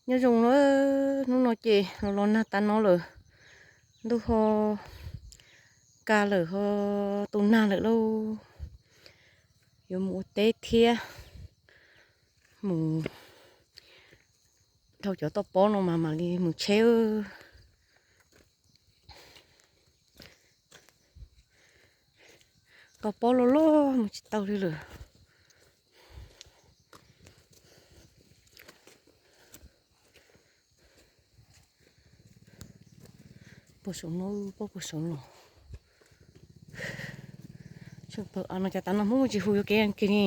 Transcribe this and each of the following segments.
Nyob zoo na, hnub no ces los los nag tas no lawm, ntuj ho ka lawm ho tu nag lawm lauj. Yuav mus ua teb thiab, mus dhau cov toj pob no mas mam li mus tsheb. Toj pob loj loj mus tsis tau li lawm. Puag saum no, pob puag saum los. Tshwj pawg a no cas tas no Hmoob tsis hu yuav kev kiag ni.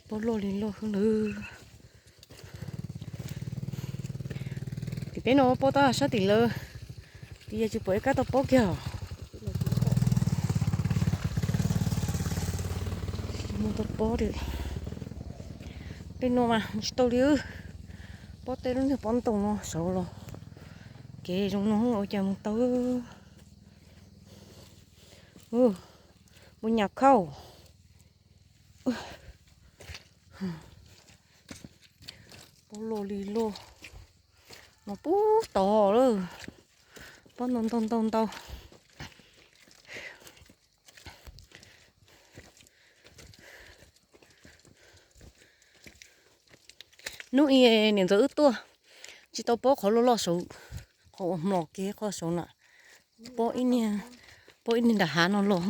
Pob loj li loj xwb lawm. Tim peb no pob tab sab tim lawv, tim yog tsis pom ib kab toj pob kiag. Tsis muaj toj pob li. Tej no mas tsis tau li. Pob teb lub niag pob ntoo no saud los kev zoo no ua cas mus tau. Mus nyam khauj. Pob loj li loj no puag tod lawm. Pob ntau ntau ntau ntau. Hnub i niam ntxawm wb tuaj tsis tau pob qhov loj loj saud, qhov uas mlos kiag qhov saud na, pob ib niag, pob ib niag nram hav no los.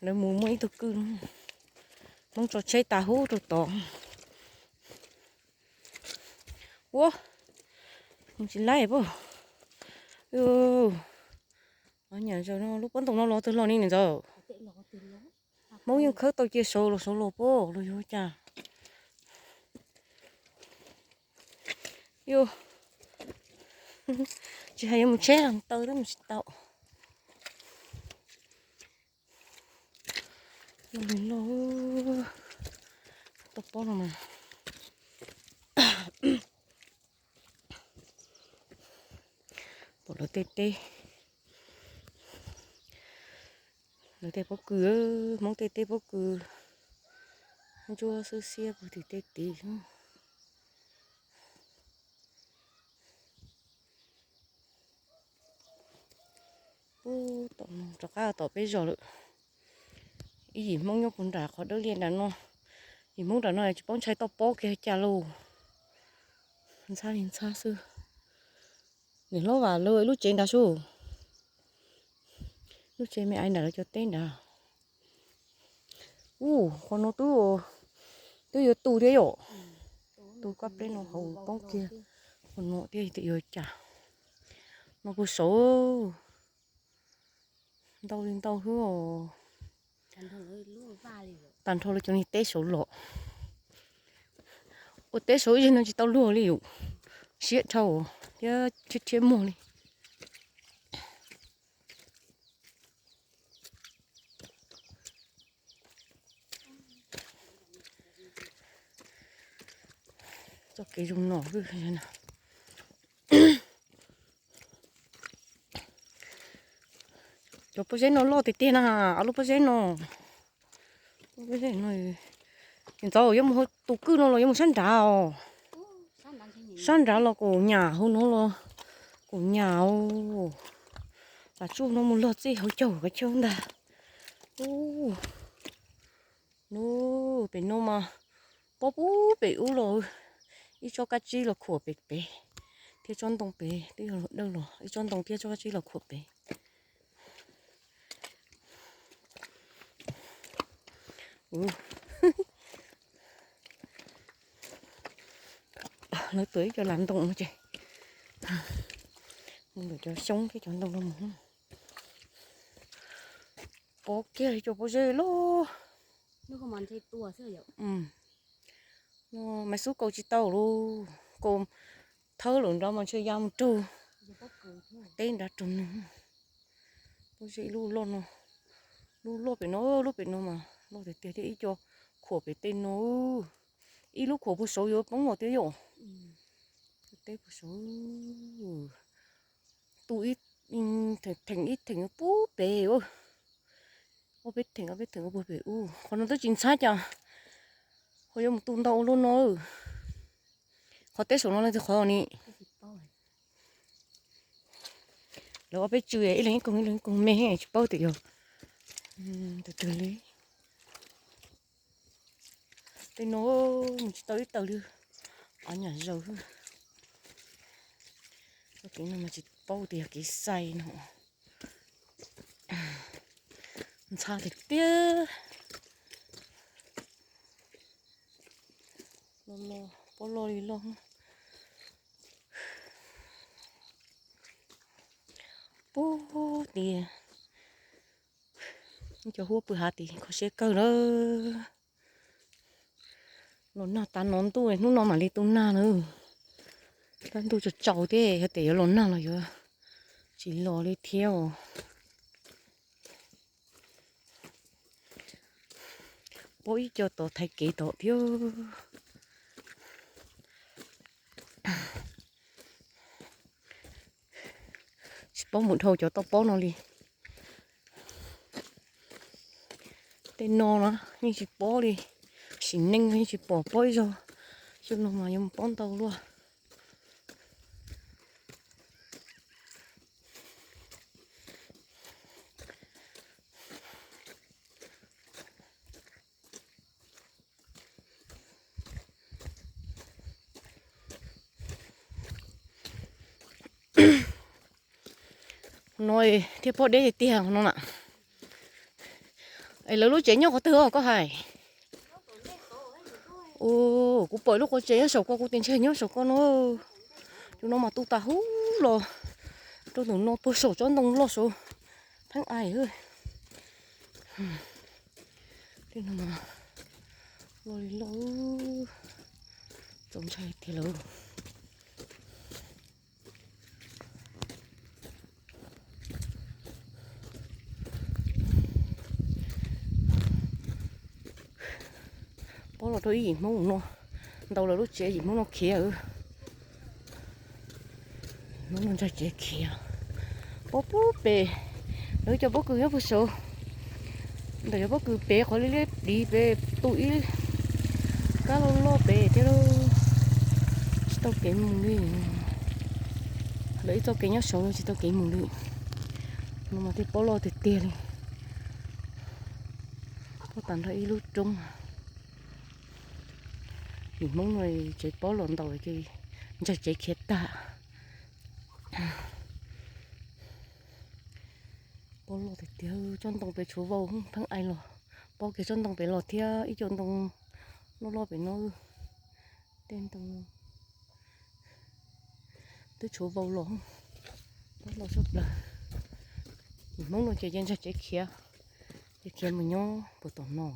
Lawv mus muaj ib tug kwj, Hmoob tso tsheb tas hub rau tod. Ua, mus tsis laib pob. Nyam zaws no lub pob ntoo no los twg los ni niam ntxawm? Hmoob yeej khawb tau cia saud los saud los pob los yuav cas. Tsis hais yuav mus tsheb taw twb mus tsis tau. Loj li loj, toj pob no mas. Pom lawv tej teb, lawv tej pob kws, Hmoob tej teb pob kws ntsuab xwb xiab puag tim tej tid. Ub, tom no rov qab tom peb zos lawm. Ib yim Hmoob nyob puag nram qhov dawb liaj nram no, yim Hmoob nram no tsis paub ntshai toj pob kiag cas lauj. Ntxhab li ntxhab xwb. Niam hlob Vam lawv lub tsev nrad sub, lub tsev me ais nram lawv cov teb nrad. Ub, qhov no twb, twb yuav tu thiab yom. Tu kab pleb no hauv poob kiag qhov no thiab yuav cas. No puag saud ntau li ntau xwb os. Tag nrho lawv cov niag teb saud los. Ua teb saud ib zaug no tsis tau luag li yom. Siab dhau thiab rhiab rhiab muag li. Txoj kev zoo no. Cov pob zeb no loj tiag tiag na, ob lub pob zeb no. Pob zeb no, niam ntxawm yuav mus tus kwj no los yuav mus sab nrad os. Sab nrad los kuv nyam hauv no los kuv nyam os. Lam tsuj no mus log txij hauv caug kav chaw ntag. Ub, nub pem no mas pob pub pem ub los, ib tsob kab tsib los khuam pem pem, thiab tsob ntoo pem twb yog luag dawj los ib tsob ntoo thiab tsob kab tsib los khuam pem. Lawv tuav ib co las ntoo no ces mus ntawm cov xyoob thiab cov ntoo no mus. Pob kiag li cov pob zeb loj. Maiv xub kaus tsis tau lauj, kaus thawb lawm nrad mas ntshe ya mus raug teb nrad raug no. Pob zeb ib lub loj no, lub loj pem no, lub pem no mas loj tiag tiag thiab ib co khuam pem tej no. Ib lub khuam puag saud yuav poob los tiag yom. Teb puag saud, tu ib theem ib theem pub pem. Ob peb theem ob peb theem ua puag pem ub, qhov no twb tsis ntxhab cas, qhov yuav mus tu ntau ua luaj no. Qhov teb saum no leej twg qhov ni. Lawv ob peb tsw, ib leeg ib koog ib leeg ib koog me, tsis paub tias yog tus twg li. Tej no mus tsis tau ib taws li, av nyam zaws. Txoj kev no mas tsis paub tias yog kev xais no. Ntxhab tiag tiag. Loj loj, pob loj li loj. Puag tid, cov huab pw hav tid kho siab kawg na. Los nag tas no ntuj, hnub no mam li tu nag na. Tab ntuj tsaus tsaus thiab, yog tias yuav los nag los yuav tsis los li thiab os. Pob ib co tod thaiv kev tom thiab. Tsis paub mus dhau cov toj pob no li. Tej no na yeej tsis paub li, sim neej yeej tsis pom pob ib zaug. Xyoo no mas yuav mus pob ntau luaj. No thiaj pob deb tiag tiag no na. Es lawv lub tsev nyob qhov twg os koj hais? Kuv pom lub qhov tsev nyob saum ko, kuv tias ntshe nyob saum ko no. Tus no mas tu tas huv los rau ntawm no puag saum tsob ntoo loj saud. Pheej aim. Tej no mas loj li loj, txaus ntshai tiag lawm. Pob los rau ib yim Hmoob no, ntaus lawv lub tsev yim Hmoob no khiav. Hmoob no ntsa tsev khiav. Pob puag pem, lawv cov pob kws nyob puag saud. Ntawm cov pob kws pem qhov liab liab plis pem tu ib kab loj loj pem thiab. Tsis tau kev mus li. Lawv ib txoj kev nyob saud tsis tau kev mus li. No mas tej pob loj tiag tiag li. Pob tas nrho ib lub roob. Yim Hmoob no tsev pob los ntaus ces ntsa tsev khiav tag. Pob loj tiag tiag, tsob ntoo pem tshuav vau pheej aim los. Pob kiag tsob ntoo pem los thiab ib co ntoo loj loj pem no. Tej ntoo twb tshuav vau los, pob loj suab plaws. Yim Hmoob no ces ntsa tsev khiav, ces khiav mus nyob puag tom no.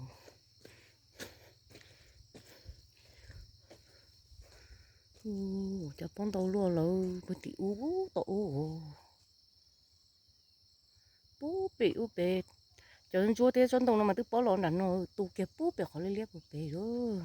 Cov pob ntau luaj lawm puag tim ub tom ub. Puag pem ub pem, cov ntsuab thiab tsob ntoo no mas twb pob los nram no, tu kiag puag pem qhov liab liab puag pem lawm.